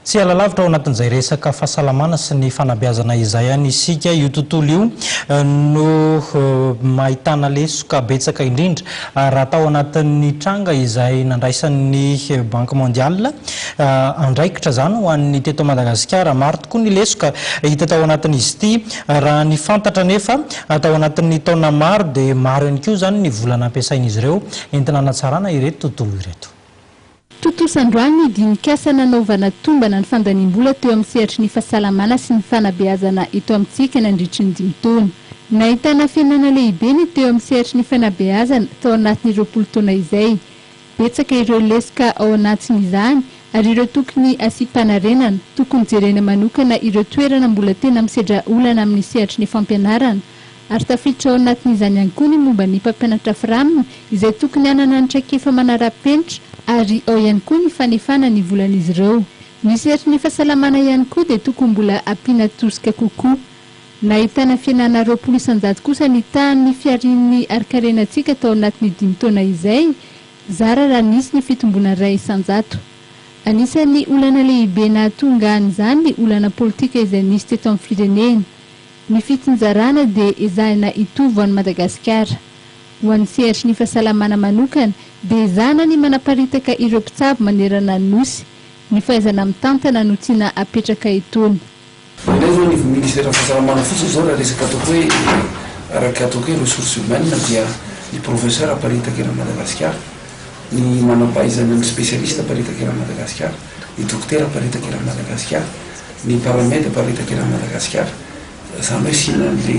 Tsy hiala lavitra ao anatin'izay resaka fahasalamana sy ny fanabeazana izay ihany isika. Io tontolo io no ahitana lesoka betsaka indrindra raha tao anatin'ny tranga izay nandraisan'ny Banque Mondiale andraikitra izany ho an'ny teto Madagasikara. Maro tokoa ny lesoka hita tao anatin'izy ity. Raha ny fantatra anefa, tao anatin'ny taona maro dia maro ihany koa izany ny vola nampiasain'izy ireo entina hanatsarana ireto tontolo ireto. Tontosa androany ny dinikasa nanaovana tombana ny fandaniam-bola teo amin'ny sehatry ny fahasalamana sy ny fanabeazana eto amintsika nandritry ny dimy taona. Nahitana fihenana lehibe ny teo amin'ny sehatry ny fanabeazana tao anatin'ny 20 taona izay. Betsaka ireo lesoka ao anatin'izany ary ireo tokony asiam-panarenana. Tokony jerena manokana ireo toerana mbola tena misedra olana amin'ny sehatry ny fampianarana. Ary tafiditra ao anatin'izany ihany koa ny momba ny mpampianatra Fram izay tokony hanana ny traikefa manara-penitra ary ao ihany koa ny fanefana ny volan'izy ireo. Ny sehatry ny fahasalamana ihany koa dia tokony mbola ampiana tosika kokoa. Nahitana fihenana 20% kosa ny tahan'ny fiharian'ny harinkarenantsika tao anatin'ny dimy taona izay, zara raha nisy ny fitomboana 1%. Anisan'ny olana lehibe nahatonga an'izany ny olana politika izay nisy teto amin'ny firenena. Ny fitsinjarana dia ezahina hitovy ho an'i Madagasikara. Ho an'ny sehatry ny fahasalamana manokana dia ezahana ny manaparitaka ireo mpitsabo manerana ny Nosy. Ny fahaizana mitantana no tiana apetraka etoana. Fa indray zao anivon'ny ministeran'ny fahasalamana fotsiny zao raha resaka ataoko hoe araka ataoko hoe ressources humaines dia ny professeur aparitaka eran'i Madagasikara, ny manam-pahaizana ny spécialiste aparitaka eran'i Madagasikara, ny dokotera aparitaka eran'i Madagasikara, ny paramed aparitaka eran'i Madagasikara, zany hoe asiana an'le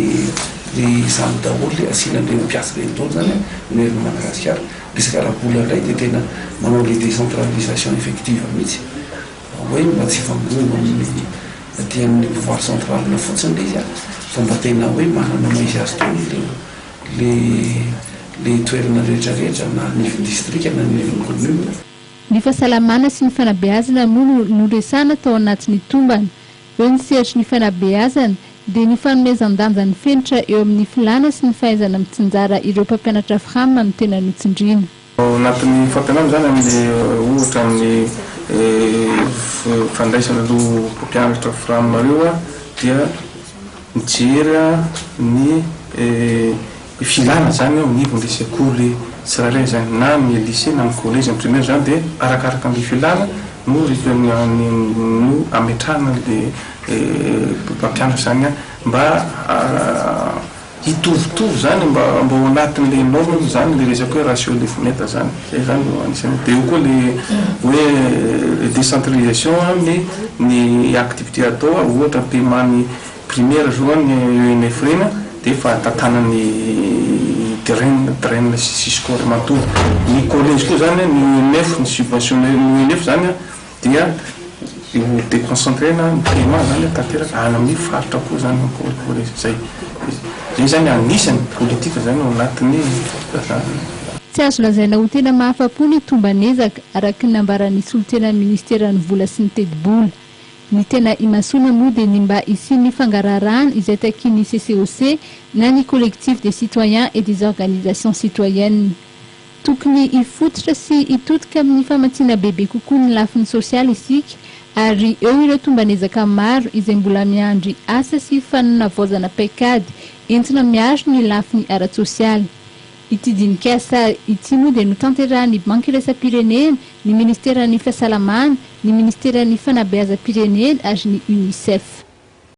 le izany daholo, asiana an'ireny mpiasa ireny daholo zany manerana an'i Madagasikara. Resaka ara-bola indray dia tena manao le décentralisation effective mihitsy. Hoe mba tsy hivangongo amin'ny aty amin'ny pouvoir central fotsiny le izy an, fa mba tena hoe manana maha izy azy daholo le le le toerana rehetra rehetra na anivon'ny distrika na anivon'ny commune. Ny fahasalamana sy ny fanabeazana moa no noresahana tao anatin'ny tombana. Eo ny sehatry ny fanabeazana dia ny fanomezan-danja ny fenitra eo amin'ny filàna sy ny fahaizana mitsinjara ireo mpampianatra Fram no tena notsindriana. Ao anatin'ny fampianarana izany amin'ny ohatra amin'ny fandraisana ireo mpampianatra Fram ireo dia mijery ny filana izany eo anivon'ilay sekoly tsirairay izany na amin'ny lycée na amin'ny collège na primaire izany dia arakaraka an'ilay filana no no ametrahana an'ilay mpampianatra izany mba Hitovitovy zany mba mba ao anatin'le norme zany le resaka hoe ratio levoneta zany, zay zany no anisany, de eo koa le hoe décentralisation amin'ny ny activité atao ohatra paiement ny primaire zao ny ENF reny de efa tantanan'ny DREN, DREN sy Cisco ray manontolo, ny collège koa zany ny ENF ny subventionné ny ENF zany Dia io deconcentrena ny paiement zany tanteraka any amin'ny faritra koa zany zay zay zany anisany politika zany ao anatin'ny zany. Tsy azo lazaina ho tena mahafa-po ny tomban'ezaka, araka ny nambaran'ny solontenan'ny minisiteran'ny vola sy ny tetibola. Ny tena imasoana moa dia ny mba hisian'ny fangaraharahana izay takian'ny CCOC na ny Collectif des citoyens et des organisations citoyennes. Tokony hifototra sy hitodika amin'ny famatsiana bebe kokoa ny lafiny sosialy isika ary eo ireo tomban'ezaka maro izay mbola miandry asa sy fanavaozana paikady entina miaro ny lafiny ara-tsosialy. Ity dinik'asa ity moa dia notanterahan'ny Banky Iraisam-pirenena, ny Ministeran'ny Fahasalamana, ny Ministeran'ny Fanabeazam-pirenena ary ny Unicef.